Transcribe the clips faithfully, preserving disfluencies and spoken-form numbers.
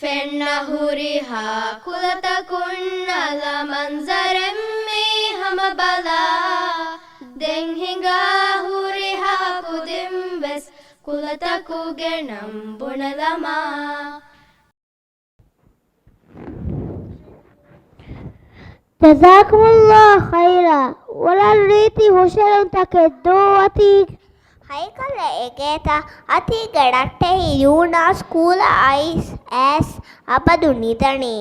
ފެންނަ ހުރިހާ ކުލަތަކުން އަލަ މަންޒަރެއް މީ ހަމަ ބަލާ. ދެން ހިނގާ ހުރިހާ ކުދިން ވެސް ކުލަތަކުގެ ނަން ބުނެލަމާ. ޖަޒާކުމުﷲ ޚައިރާ. ވަރަށް ރީތި ހުށަހެޅުންތަކެއް ދޯ އަތީ. ހައިކަލެއް އެނގޭތަ؟ އަތީގެ ރައްޓެހި ޔޫނާސް ކޫލަ އައިސް އައިސް އަބަދު ނިދަނީ.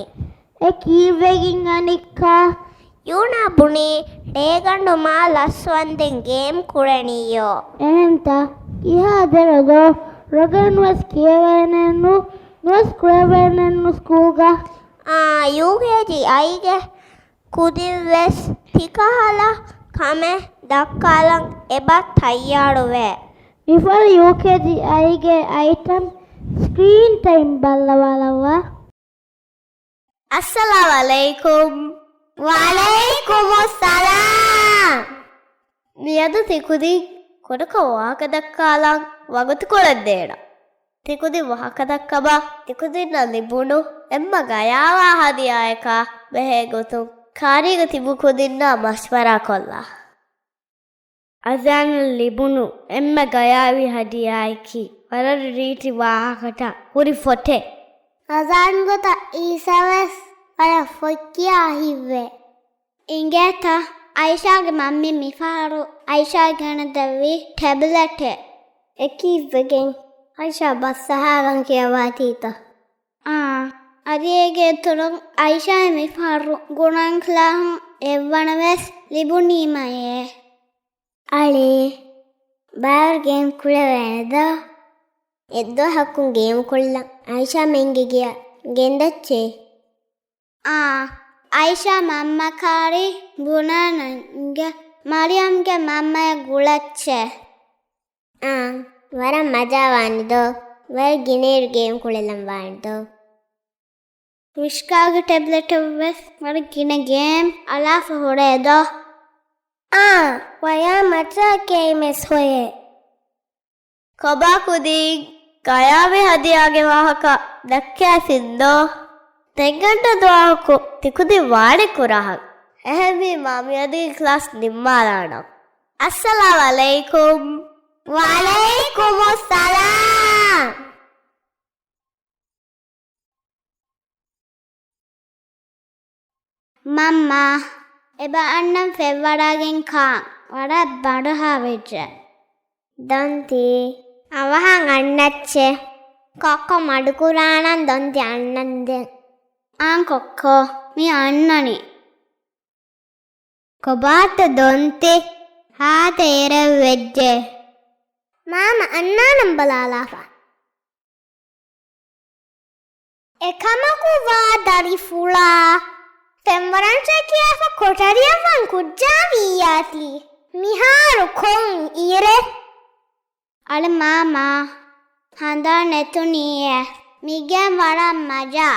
އެ ކީއްވެގެން އަނެއްކާ؟ ޔޫނާ ބުނީ، ޑޭގަނޑު މާ ލަސްވަންދެން ގޭމް ކުޅެނީޔޯ. އެހެންތަ؟ ކިހާ ދެރަ ދޯ؟ ރޮގަން ވެސް ކިޔެވޭނެއްނު، ނުވެސް ކުޅެވޭނެއްނު ސްކޫލްގަ. އާ، ޔޫކޭޖީ އައިގެ ކުދިން ވެސް ތިކަހަލަ ކަމެއް ދައްކާލަން އެބަ ތައްޔާރުވޭ. މިފަހަރު ޔޫކޭޖީ އައިގެ އައިޓަމް ސްކްރީން ޓައިމް ބައްލަވާލައްވާ. އައްސަލާމް ޢަލައިކުމް. ވަޢަލައިކުމުއްސަލާމް. މިއަދު ތިކުދިން ކުޑަކޮށް ވާހަކަ ދައްކާލަން ވަގުތުކޮޅެއް ދޭނަން. ތިކުދިން ވާހަކަ ދައްކަމާ، ތިކުދިންނަށް ލިބުނު އެންމެ ގަޔާވާ ހަދިޔާއަކާ ބެހޭ ގޮތުން ކާރީގަ ތިބި ކުދިންނާ މަޝްވަރާ ކޮށްލާ. އަޒާނަށް ލިބުނު އެންމެ ގަޔާވި ހަދިޔާއަކީ ވަރަށް ރީތި ވާހަކަތައް ހުރި ފޮތެއް. އަޒާން ގޮތަށް އީސާ ވެސް ވަރަށް ފޮތް ކިޔާ ހިތްވޭ. އިނގޭތަ؟ އައިޝާގެ މަންމީ މިފަހަރު އައިޝާ ގެނެދެއްވި ޓެބްލެޓެއް. އެކީއްވެގެން އައިޝާ ބަސް އަހާލަން ކިޔަވާތީތަ؟ އާ، އަދި އޭގެ އިތުރުން އައިޝާ މިފަހަރު ގުނަން ކްލާހުން އެއްވަނަ ވެސް ލިބުނީމައޭ. އަޅޭ، ބާރު ގޭމް ކުޅެވޭނެ ދޯ؟ އެއްދުވަހަކުން ގޭމް ކުޅުން އައިޝާ މެންގެ ގެޔަށް ގެންދައްޗޭ. އާ، އައިޝާ މަންމަ ކާރި ބުނާނަން އިނގޭ މަރިޔަމްގެ މަންމަޔަށް ގުޅައްޗޭ. އާ، ވަރަށް މަޖާވާނެ ދޯ؟ ވަރަށް ގިނައިރު ގޭމް ކުޅެލަން ވާނެ ދޯ؟ މިޝްކާގެ ޓެބްލެޓަށް ވެސް ވަރަށް ގިނަ ގޭމް އަޅާފަ ހުރޭ ދޯ؟ އާ، ވަޔާ މަޖާ ގޭމް ވެސް ހޮޔޭ. ކޮބާ ކުދިން ގަޔާވި ހަދިޔާގެ ވާހަކަ ދައްކައިފިން ދޯ؟ ދެންގަނޑަ ދުވަހަކު ތިކުދިން ވާނެ ކުރާހަށް. އެހެންވީމާ މިއަދުގެ ކްލާސް ނިންމާލާނަން. އައްސަލާމް ޢަލައިކުމް. ވަޢަލައިކުމުއްސަލާމް. މަންމާ، އެބަ އަންނަން ފެންވަރާގެން ކާން ވަރަށް ބަނޑުހާވެއްޖެ. ދޮންތި، އަވަހަށް އަންނައްޗޭ. ކޮއްކޮ މަޑުކުރާނަން ދޮންތި އަންނަން ދެން. އާނ ކޮއްކޮ، މި އަންނަނީ. ކޮބާތަ ދޮންތި؟ ހާދަ އިރެއްވެއްޖެ. މާމަ އަންނާނަން ބަލާލާފަ. އެކަމަކު ވާ ދަރިފުޅާ، ފެންވަރަންޗޭ ކިޔާފަ ކޮޓަރިއަށް ވަން ކުއްޖާ ވިއްޔާތީ. މިހާރު ކޮން އިރެއް؟ އަޅެ މާމާ، ހަނދާން ނެތުނީއޭ. މިގޭމް ވަރަށް މަޖާ.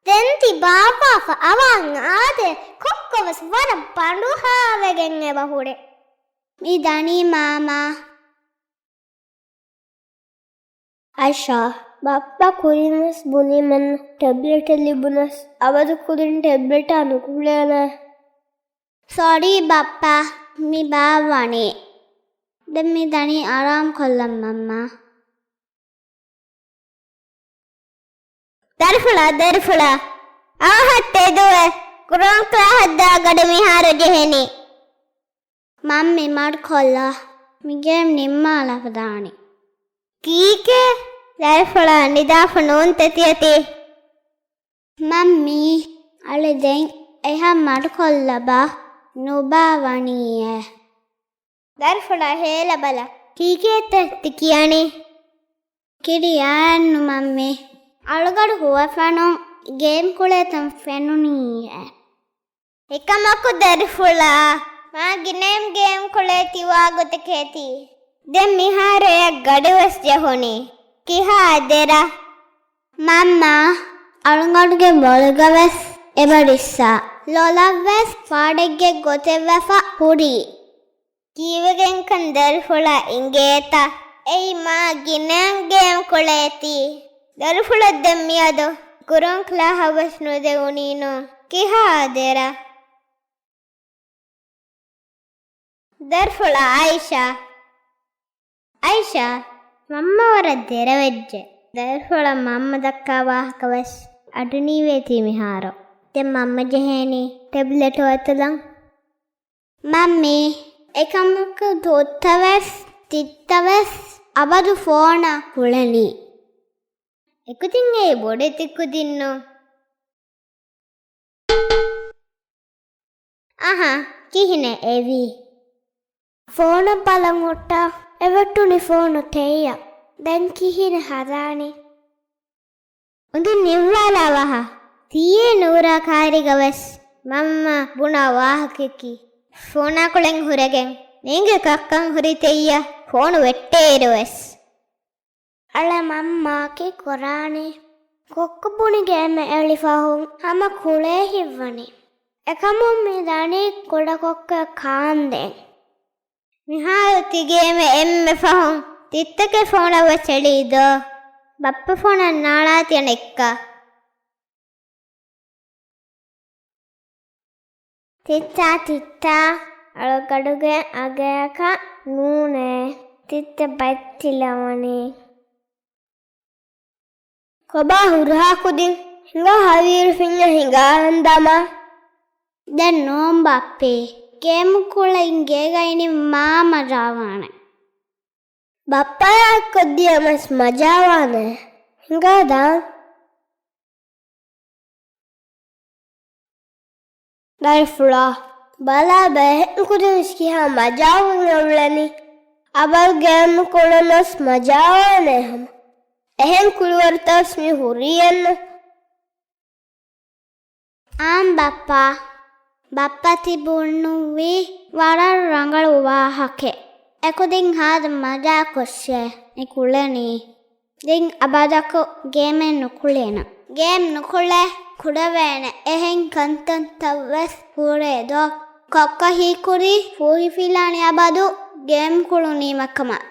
ދެން ތި ބާއްވާފަ އަވަހަށް އާދޭ، ކޮއްކޮ ވެސް ވަރަށް ބަނޑުހާވެގެން އެބަ ހުރޭ. މި ދަނީ މާމާ. އައިޝާ، ބައްޕަ ކުރިން ވެސް ބުނީމަ ޓެބްލެޓެއް ލިބުނަސް، އަބަދު ކުރިން ޓެބްލެޓާ ނުކުޅޭނެ. ސޮރީ ބައްޕަ، މި ބާއްވަނީ. ދެން މި ދަނީ އަރާމް ކޮށްލަން މަންމާ. ދަރިފުޅާ، ދަރިފުޅާ. އަވަހަށް ތެދުވެ، ގްރައުންޑް ކްލާހަށް ދާ ގަޑި މިހާރު ޖެހެނީ. މަންމި މަޑުކޮށްލާ، މި ގޭމް ނިންމާލަފަ ދާނީ. ކީކޭ؟ ދަރިފުޅާ ނިދާފަ ނޫންތަ ތިއަތީ؟ މަންމީ، އަޅެ ދެން އެހާ މަޑުކޮށްލަބަ ނުބާ ވަނީއޭ. ދަރިފުޅާ ހޭލަބަލަ. ކީކޭތަ ތި ކިޔަނީ؟ ކިރިޔާއެއްނު މަންމީ. އަޅުގަޑު ހުވަފަނުން ގޭމް ކުޅޭތަން ފެނުނީއޭ. އެކަމަކު ދަރިފުޅާ، މާ ގިނައިން ގޭމް ކުޅޭ ތި ވާގޮތަކޭތީ. ދެން މިހާރު އެއަށް ގަޑިވެސް ޖެހުނީ. ކިހާ ދެރަ؟ މަންމާ، އަޅުގަޑުގެ ބޮލުގަ ވެސް އެބަ ރިއްސާ. ލޮލަށް ވެސް ފާޑެއްގެ ގޮތެއް ވެފަ ހުރީ. ކީވެގެންކަން ދަރިފުޅާ އިނގޭތަ؟ އެއީ މާ ގިނައިން ގޭމް ކުޅޭތީ. ދަރިފުޅަށް ދެން މިއަދު ގުރުން ކްލާހަށް ވެސް ނުދެވުނީނު. ކިހާ ދެރަ؟ ދަރިފުޅާ އައިޝާ. އައިޝާ، މަންމަ ވަރަށް ދެރަވެއްޖެ. ދަރިފުޅަށް މަންމަ ދައްކާ ވާހަކަ ވެސް އަޑު ނީވޭތީ މިހާރު. ދެން މަންމަ ޖެހޭނީ ޓެބްލެޓު އަތުލަން. މަންމީ، އެކަމަކު ތުއްތަ ވެސް، ތިއްތަ ވެސް އަބަދު ފޯނަށް ކުޅެނީ. އެކުދިން އެއީ ބޮޑެތި ކުދިންނު. އަހަ، ކިހިނެއް އެވީ؟ ފޯނަށް ބަލަން ހުއްޓާ، އެވެއްޓުނި ފޯނު ތެއްޔަށް. ދެން ކިހިނެއް ހަދާނީ؟ އުނދަން ނިއްވާލާ ވަހަށް. ތިއީ ނޫރާ ކާރިގަ ވެސް މަންމަ ބުނާ ވާހަކައަކީ. ފޯނާ ކުޅެން ހުރެގެން ނޭނގެ ކައްކަން ހުރި ތެއްޔަށް ފޯނު ވެއްޓޭއިރު ވެސް. އަޅެ މަންމާ ކީ ކުރާނީ؟ ކޮއްކޮ ބުނި ގޭމެއް އެޅި ފަހުން ހަމަ ކުޅޭ ހިތްވަނީ. އެކަމުން މި ދަނީ ކުޑަ ކޮއްކޮއަށް ކާންދޭން. މިހާރު ތި ގޭމެއް އެންމެ ފަހުން ތިއްތަކެއް ފޯނަށް ވެސް އެޅީ ދޯ؟ ބައްޕަ ފޯނަށް ނާޅާ ތިޔަ ނެއްކާ. ތިއްތާ، ތިއްތާ، އަޅުގަޑުގެ އަގަޔަކަށް ނޫނޭ ތިއްތަ ބައްޓިލަވަނީ. ކޮބާ ހުރަހާ ކުދިން ހިނގާ ހަވީރު ފިންޏަށް ހިނގާ އަންދާމާ. ދެން ނޫން ބައްޕޭ، ގޭމް ކުޅެން ގޭގަ އިނީ މާ މަޖާވާނެ. ބައްޕަޔާ އެއްކޮށްދިޔަ މަސް މަޖާވާނެ. ހިނގާ ދާން. ދަރިފުޅާ، ބަލާބަ އެހެން ކުދިން ކިހާ މަޖާވެގެން އުޅެނީ. އަބަދު ގޭމް ކުޅުނަސް މަޖާވާނެ ހަމަ. އެހެން ކުޅިވަރުތައް މި ހުރީއެއްނު. އާނ ބައްޕާ. ބައްޕަ ތި ބުނުއްވީ ވަރަށް ރަނގަޅު ވާހަކައެއް. އެކުދިން ހާދަ މަޖާކޮށްށޭ މި ކުޅެނީ. ދެން އަބަދަކު ގޭމެއް ނުކުޅޭނަ. ގޭމް ނުކުޅޭ ކުޑަވޭނެ އެހެން ކަންތައްތައް ވެސް ހުރޭ ދޯ. ކޮއްކޮ ހީކުރީ ފޫހިފިލާނެ އަބަދު ގޭމް ކުޅުނީމަ ކަމަށް.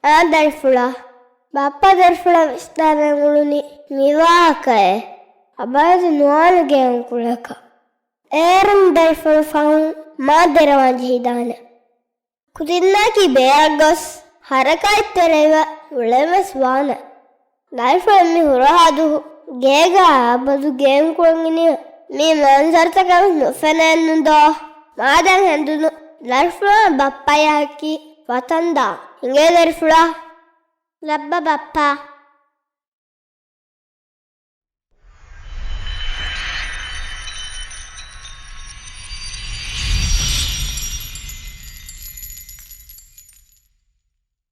އާ ދަރިފުޅާ، ބައްޕަ ދަރިފުޅަށް ވިސްނާލަން އުޅުނީ މި ވާހަކައެއް. އަބަދު ނުވާނެ ގޭމް ކުޅަކަށް. އޭރުން ދަރިފުޅު ފަހުން މާ ދެރަވާން ޖެހިދާނެ. ކުދިންނާކީ ބޭއަށް ގޮސް ހަރަކާތްތެރިވެ އުޅެން ވެސް ވާނެ. ދަރިފުޅަށް މި ހުރަހާ ދުވަހު ގޭގަ އަބަދު ގޭމް ކުޅަން އިނީ މި މަންޒަރުތަކަށް ނުފެނޭނު ދޯ؟ މާދަން ހެނދުނު ދަރިފުޅާ ބައްޕަޔާއަކީ ވަތަންދާ. ހިނގޭ ދަރިފުޅާ. ލައްބަ ބައްޕާ.